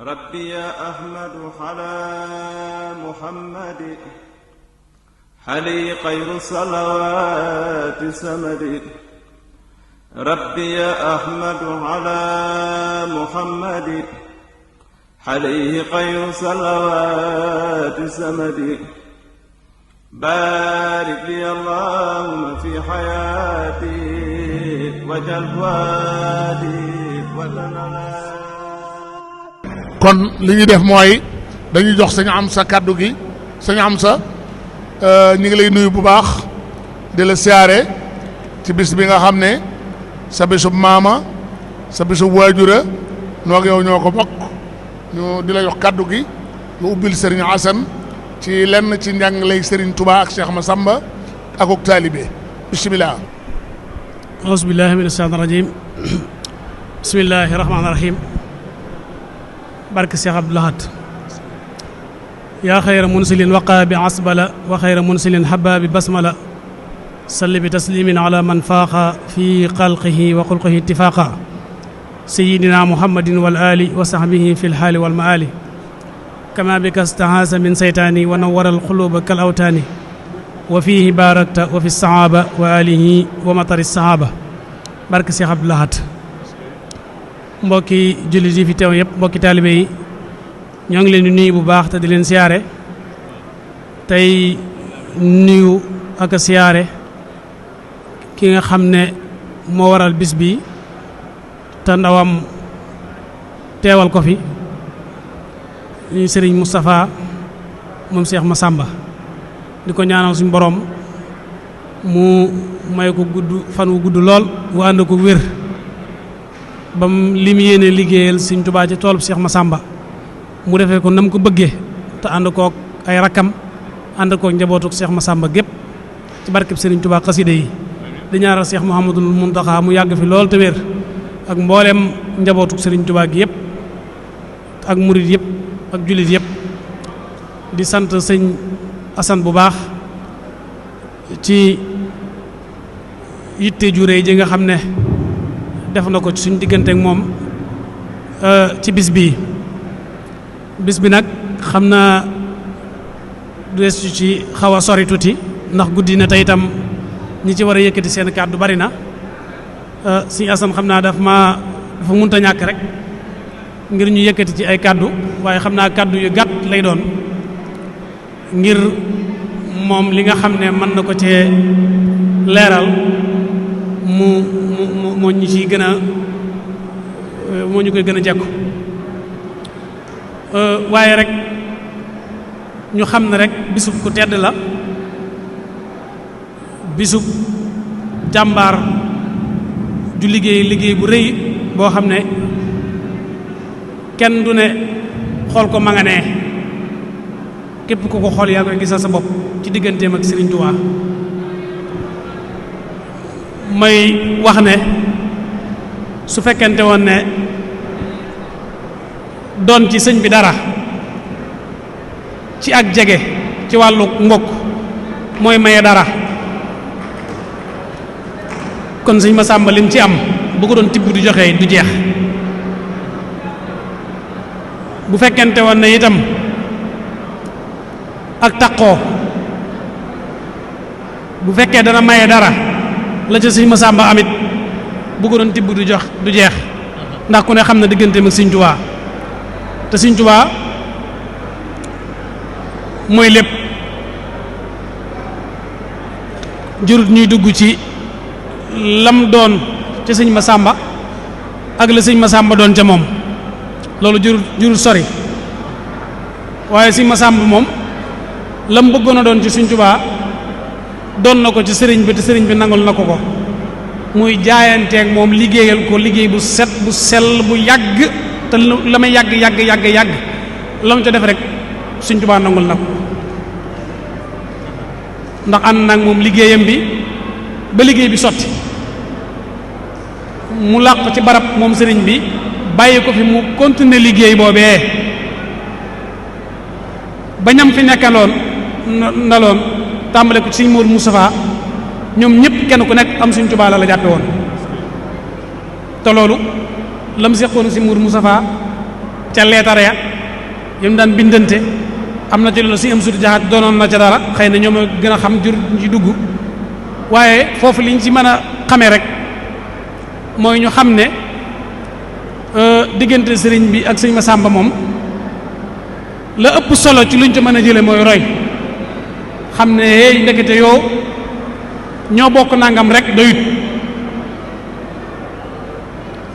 ربي يا أحمد على محمد حلي خير الصلوات سمد ربي يا أحمد على محمد عليه خير صلوات سمد بارك لي اللهم في حياتي وجل وادي وتنالي kon li ñuy def mooy dañuy jox sëñ Amsa kàddu gi sëñ Amsa ñu ngi lay nuyu bu baax di la siyaare ci bis bi nga xam ne sa bisub maama sa bisub waajura noo ak yow ñoo ko bokk ñu di la jox kàddu gi nga ubbil Serigne Assane ci lenn ci njàngaley Serigne Touba ak Cheikh Massamba ak ak taalibe bisimilah. auzu billahi mina shaytaani rajim bismillahi rahmaani rahim barke Cheikh Abdou Lahad yaa xayra munsilin waqaa bi asbala wa xayra munsilin habba bi basmala salli bi taslimin ala man faaqa fi xalqihi wa xulqihi ittifaaqa sayidina muhammadin wal ali wa sahbihi fi lxaali wal maali kama bika stahaasa min seytaani wa nawara alxuluba kal awtaani wa fihi barakta wa fi sahaaba wa alihi wa matari sahaaba barke Cheikh Abdou Lahad mbokki jullit yi fi teew yëpp mbokki taalibe yi ñoo ngi leen di nuyu bu baax te di leen siyaare tey nuyu ak a siyaare ki nga xam ne moo waral bis bi te ndawam teewal ko fi ñu Sëriñ Moustapha moom Cheikh Massamba di ko ñaanal suñu borom mu may ko gudd fan wu gudd lool wu ànd ko wér bam li mu yéene liggéeyal Sëriñ Tuubaa ci toolub Cheikh Massamba mu defee ko nam ko bëggee te ànd kook ay rakkam ànd kook njabootuk Cheikh Massamba gépp ci barkeb Sëriñ Tuubaa xaside yi di ñaaral Cheikh Mouhamadul Mountakha mu yàgg fi lool te wér ak mbooleem njabootuk Sëriñ Tuubaa gi yëpp ak murit yëpp ak jullit yëpp di sant sëñ Assane bu baax ci yitte ju réy ji nga xam ne def na ko ci suñ diggante ak moom ci bis bi nag xam naa du des ci xaw a sori tuuti ndax guddi na tey itam ñi ci war a yëkkati seen kàddu bari na Sëñ Assane xam naa dafa munta ñàkk rek ngir ñu yëkkati ci ay kàddu waaye xam naa kàddu yu gàtt lay doon ngir moom li nga xam ne mën na ko cee leeral moo ñu ciy gën a moo ñu koy gën a jekku waaye rek ñu xam ne rek bisub ku tedd la bisub jàmbaar ju liggéey bu rëy boo xam ne kenn du ne xool ko ma nga nee képp ku ko xool yaa koy gisal sa bopp ci digganteem ak Serigne Touba may wax ne su fekkente woon ne doon ci sëñ bi dara ci ak jege ci wàllu mbokk mooy maye dara kon sëñ Massamba lim ci am bu ko doon tibb du joxe du jeex bu fekkente woon ne itam ak taqoo bu fekkee dana maye dara la ca sëñ Massamba amit bu ko doon tibb du jeex ndax ku ne xam na digganteem ak Sëñ Tuubaa te Sëñ Tuubaa mooy lépp jurut ñuy dugg ci lam doon ca sëñ Massamba ak la sëñ Massamba doon ca moom loolu jurut sori waaye sëñ Massamba moom lam bëggoon a doon ci Sëñ Tuubaa doon na ko ci sëriñ bi te sëriñ bi nangul na ko muy jaayanteeg moom liggéeyal ko liggéey bu set bu sell bu yàgg te la may yàgg la mu ca def rek Sëñ Tuubaa nangul na ko ndax ànd nag moom liggéeyam bi ba liggéey bi sotti mu làq ci barab moom sëriñ bi bàyyi ko fi mu continuer liggéey boobee ba ñam fi nekkaloon ndaloon tàmbale ko ci Sëñ Moodu Mustafaa ñoom ñëpp kenn ku nekk am Sëñ Tuubaa la jàppe woon te loolu lam seqoon Sëñ Moodu Mustafaa ca leetare ya yim daan bindante am na ci loolu si Hamsatou Diakhate doonoon na ca dara xëy na ñoom a gën a xam jur ci dugg waaye foofu liñ ci mën a xamee rek mooy ñu xam ne diggante sëriñ bi ak sëñ Massamba moom la ëpp solo ci luñ ci mën a jële mooy roy xam ne hey ndekete yoo ñoo bokk nangam rek doyut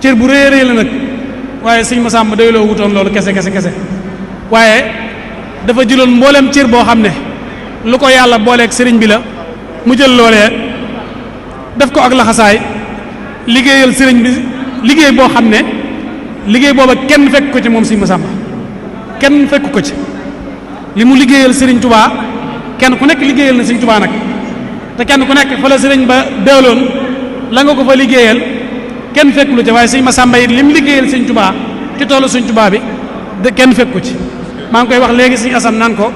cër bu rëy rëy la nag waaye sëñ Massamba doyloo wutoon loolu kese waaye dafa jëloon mboolem cër boo xam ne lu ko yàlla booleeg sëriñ bi la mu jël loolee def ko ak laxasaay liggéeyal sëriñ bi liggéey boo xam ne liggéey booba kenn fekk ko ci moom sëñ Massamba kenn fekk ko ci li mu liggéeyal sëriñ Touba kenn ku nekk liggéeyal na sëriñ Touba nag te kenn ku nekk fa la sëriñ ba deewloon la nga ko fa liggéeyal kenn fekk lu ci waaye sëñ Massamba it li mu liggéeyal sëriñ Touba ci toolu sëriñ Touba bi de kenn fekk ko ci maa ngi koy wax léegi sëñ Assane naan ko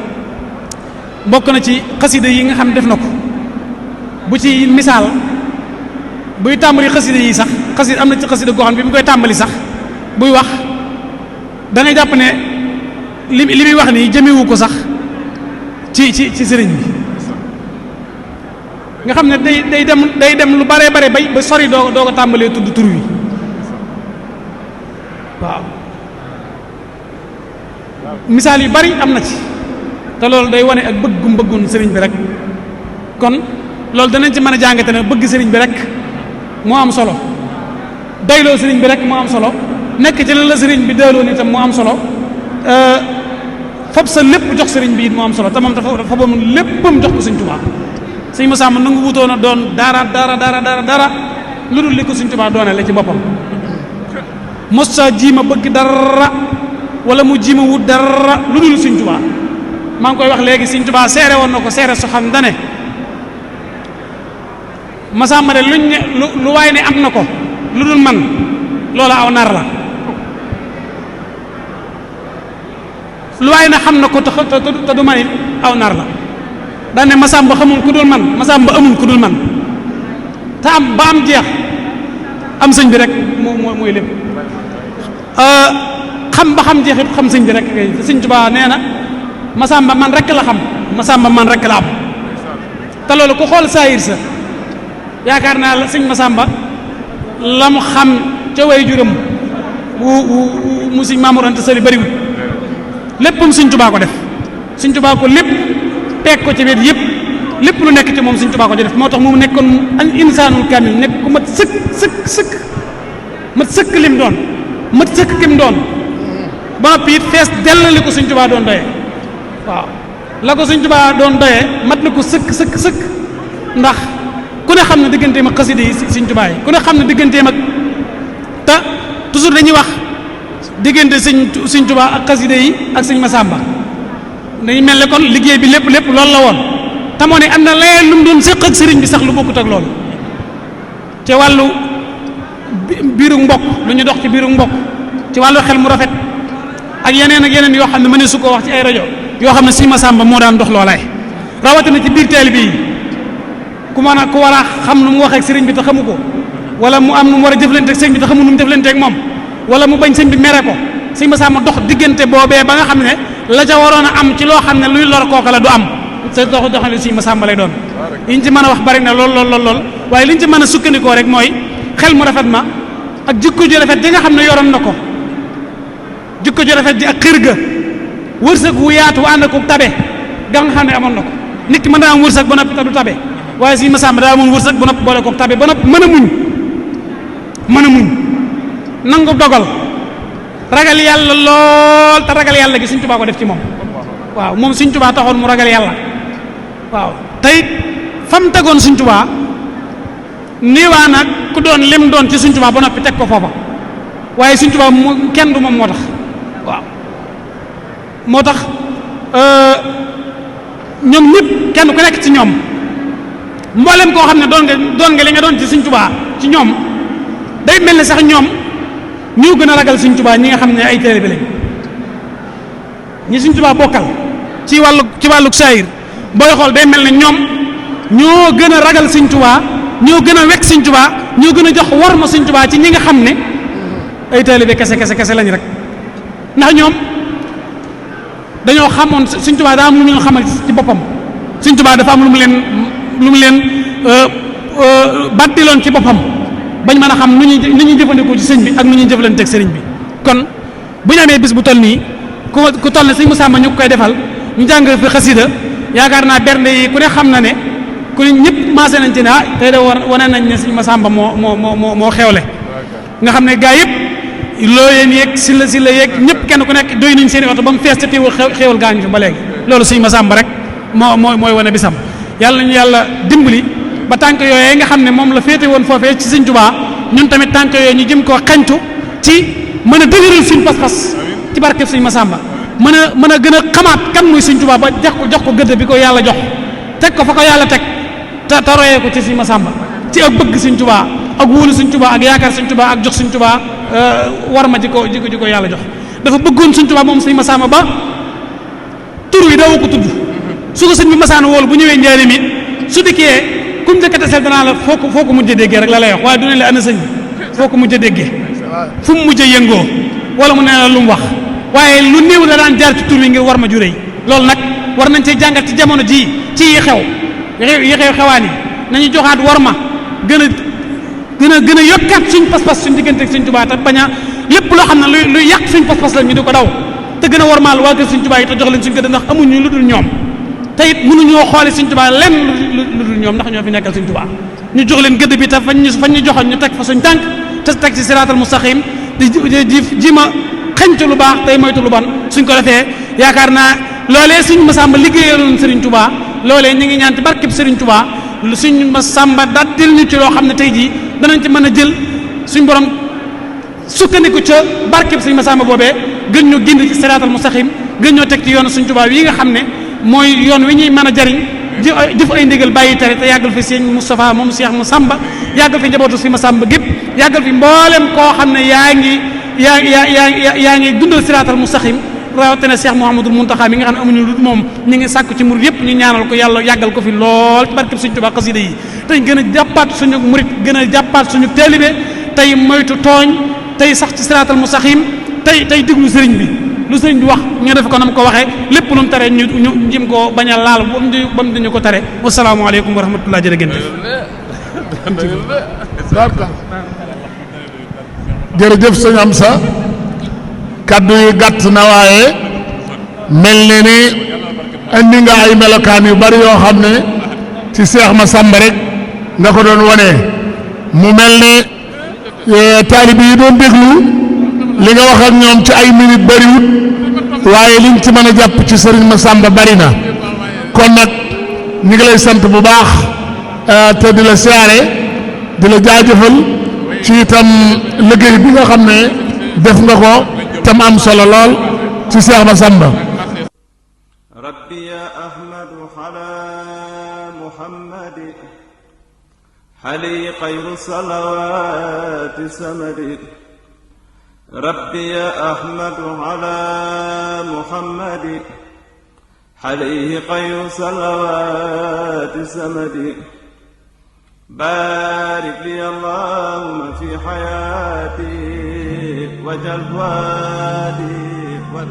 bokk na ci xasida yi nga xam def na ko bu ci misaal buy tàmbali xasida yi sax xasida am na ci xasida goo xam ne bi mu koy tàmbali sax buy wax da ngay jàpp ne li muy wax nii jëmewu ko sax ci sëriñ bi nga xam ne day dem lu bare ba sori doo ko tàmbalee tudd tur wi waaw misaal yu bari am na ci te loolu day wane ak bëggoon sëriñ bi rek kon loolu danañ ci mën a jàngate ne bëgg sëriñ bi rek moo am solo doyloo sëriñ bi rek moo am solo nekk ci la sëriñ bi doyloo ni tam moo am solo fab sa lépp jox sëriñ bi it moo am solo te moom dafa faboon léppam jox ko sëriñ Tuubaa sëñ Massamba nangu wutoon a doon dara lu dul li ko sëriñ Tuubaa doone la ci boppam mos sa jiima bëgg dara wala mu jiima wut dara lu dul sëriñ Tuubaa maa ngi koy wax léegi sëriñ Tuubaa seere woon na ko seere so xam dane Massamba de luñ ne lu waay ne am na ko lu dul man loola aw nar la lu waay ne xam na ko te du man it aw nar la daan ne Massamba xamul ku dul man Massamba amul ku dul man te am ba am jeex am sëñ bi rek mooy lépp xam ba xam jeexit xam sëñ bi rek kay sëñ Tuubaa nee na Massamba man rek la xam Massamba man rek la am te loolu ku xool saayir sa yaakaar naa la sëñ Massamba la mu xam ca way juram mu sëñ Mamour Anta Sali bariwul léppam sëñ Tuubaa ko def sëñ Tuubaa ko lépp teg ko ci wet yëpp lépp lu nekk ci moom sëñ Tuubaa ko ci def moo tax mu nekkoon an insaanul kaamil nekk ku mat sëkk lim doon mat sëkk kim doon ba noppi it fees dell li ko sëñ Tuubaa doon doyee waaw la ko sëñ Tuubaa doon doyee mat na ko sëkk ndax ku ne xam ne digganteem ak xasida yi sëñ Tuubaa yi ku ne xam ne digganteem ak te toujours dañuy wax diggante sëñ Tuubaa ak xasida yi ak sëñ Massamba dañu mel ne kon liggéey bi lépp loolu la woon te moo ne am na leneen lu mu doon séq ak sëriñ bi sax lu bokkut ak loolu ci wàllu biiru mbokk lu ñu dox ci biiru mbokk ci wàllu xel mu rafet ak yeneen yoo xam ne mëne su ko wax ci ay rajo yoo xam ne sëñ Massamba moo daan dox loolaay rawatina ci biir taalibe yi ku war a xam nu mu wax ak sëriñ bi te xamu ko wala mu am nu mu war a jëflante ak sëriñ bi te xamu nu mu jëflante ak moom wala mu bañ sëñ bi mere ko sëñ Massamba dox diggante boobee ba nga xam ne la ca waroon a am ci loo xam ne luy lor kooka la du am sa doxale sëñ Massamba lay doon liñ ci mën a wax bari na lool waaye liñ ci mën a sukkandikoo rek mooy xel mu rafet ma ak jikko ju rafet ji nga xam ne yoroon na ko jikko ju rafet ji ak xër ga wërsëg wu yaatu ànd ak tabe ga nga xam ne amoon na ko nit ki mën naa am wërsëg ba noppi te du tabe waaye sëñ Massamba daa amoon wërsëg ba noppi boole ko tabe ba noppi mën a muñ nangu dogal ragal yàlla lool te ragal yàlla gi sëñ Tuubaa ko def ci moom waaw moom sëñ Tuubaa taxoon mu ragal yàlla waaw tey fam tegoon sëñ Tuubaa niiwaa nag ku doon lim doon ci sëñ Tuubaa ba noppi teg ko foofa waaye sëñ Tuubaa kenn du moom moo tax waaw moo tax ñoom ñëpp kenn ku nekk ci ñoom mboolem koo xam ne doon nga li nga doon ci sëñ Tuubaa ci ñoom day mel ne sax ñoom ñoo gën a ragal sëñ Tuubaa ñi nga xam ne ay taalibe lañ ñi sëñ Tuubaa bokkal ci wàllu saayir booy xool day mel ne ñoom ñoo gën a ragal sëñ Tuubaa ñoo gën a wekk sëñ Tuubaa ñoo gën a jox war ma sëñ Tuubaa ci ñi nga xam ne ay taalibe kese lañ rek ndax ñoom dañoo xamoon Sëñ Tuubaa daa am lu ñu xamal ci boppam Sëñ Tuubaa dafa am lu mu leen battiloon ci boppam bañ mën a xam nu ñuy jëfandikoo ci sëñ bi ak nu ñuy jëflanteeg sëriñ bi kon bu ñu amee bis bu toll nii ku toll ne sëñ Massamba ñu koy defal ñu jàng fi xasida yaakaar naa bernde yi ku ne xam na ne ku ne ñëpp maase nañ ci ne tey da wane nañ ne sëñ Massamba moo xewle nga xam ne gaa yëpp loo yéen yeeg si la yeeg ñëpp kenn ku nekk doy nañ seen i oto ba mu fees te teewul xewal gaa ñu fi ba léegi loolu sëñ Massamba rek mooy wane bisam yàlla nañu yàlla dimbali ba tànk yooyee nga xam ne moom la féete woon foofee ci sëñ Tuubaa ñun tamit tànk yooyu ñu jëm koo xañtu ci mën a dëgëral suñ pas-pas ci barkeb sëñ Massamba mën a gën a xamaat kan muy sëñ Tuubaa ba jox ko gëdd bi ko yàlla jox teg ko fa ko yàlla teg te royee ko ci sëñ Massamba ci ak bëgg sëñ Tuubaa ak wóolu sëñ Tuubaa ak yaakaar sëñ Tuubaa ak jox sëñ Tuubaa war ma ji ko yàlla jox dafa bëggoon sëñ Tuubaa moom sëñ Massamba ba tur wi daawu ko tudd su ko sëñ bi Massamba woolu bu ñëwee njaarim it su dikkee kum njëkkate sel danaa la foo ko mujj a déggee rek la lay wax waaye du ne la ana sëñ bi foo ko mujj a déggee fu mu mujj a yëngoo wala mu ne la lu mu wax waaye lu néew la daan jaar ci tur wi ngir war ma ju rëy loolu nag war nañ cee jàngat ci jamono jii ci yi xew xewaan yi nañu joxaat war ma gën a yokkaat suñ pas-pas suñ diggante ak suñ Tuubaa te bañ a lépp loo xam ne luy yàq suñ pas-pas la ñu di ko daw te gën a warmaal waa kër suñ Tuubaa yi te jox leen suñ gëdd ndax amuñu lu dul ñoom te it mënuñoo xoole suñ Tuubaa lenn lu dul ñoom ndax ñoo fi nekkal suñ Tuubaa ñu jox leen gëdd bi te fañ ñu joxoon ñu teg fa suñ tànk te teg ci siraatal mustaqim di ji ma xañtu lu baax tey moytu lu bon suñ ko defee yaakaar naa loolee suñ Massamba liggéeyaloon Serigne Touba loolee ñu ngi ñaan ci barkeb Serigne Touba suñ Massamba daddil ñu ci loo xam ne tey jii danañ ci mën a jël suñ borom sukkandiku ca barkeb suñ Massamba boobee gën ñoo gindi ci siraatal mustaqim gën ñoo teg ci yoonu suñ Touba yi nga xam ne mooy yoon wi ñuy mën a jariñ jëf ay ndigal bàyyi tere te yàggal fi sëñ Moustapha moom Cheikh Massamba yàggal fi njabootu si Massamba gépp yàggal fi mboolem koo xam ne yaa ngi dundal siraatal mustaqim rawatina Cheikh Mouhamadou Mountakha mi nga xam ne amuñu lu moom ñu ngi sàkku ci murid yëpp ñu ñaanal ko yàlla yàggal ko fi lool ci barkeb Sëñ Tuubaa xasida yi tey gën a jàppaat suñu murid gën a jàppaat suñu taalibe tey moytu tooñ tey sax ci siraatal mustaqim tey diglu sëriñ bi lu sëriñ bi wax ñu def ko na mu ko waxee lépp lu mu tere ñu jëm koo bañ a laal ba mu dañu ko tere wasalaamaaleykum wa rahmatullah jërëjëf jërëjëf sëñ Amsa kaddu yu gàtt na waaye mel ne ni indi nga ay melokaan yu bari yoo xam ne ci Seex Massamba rek nga ko doon wane mu mel ne taalibe yi doon déglu li nga wax ak ñoom ci ay minute bariwut waaye liñ ci mën a jàpp ci Sëriñ Massamba bari na kon nag ñu ngi lay sant bu baax te di la siyaare di la jaajëfal ci itam liggéey bi nga xam ne def nga ko tam am solo lool ci Seex Massamba rabbi ya ahmadu ala muhammadi hali xayru salawati samadi rabbi ya ahmadu ala muhammadi hali xayru salawati samadi barik li allahumma fi hayati wajal wadi wa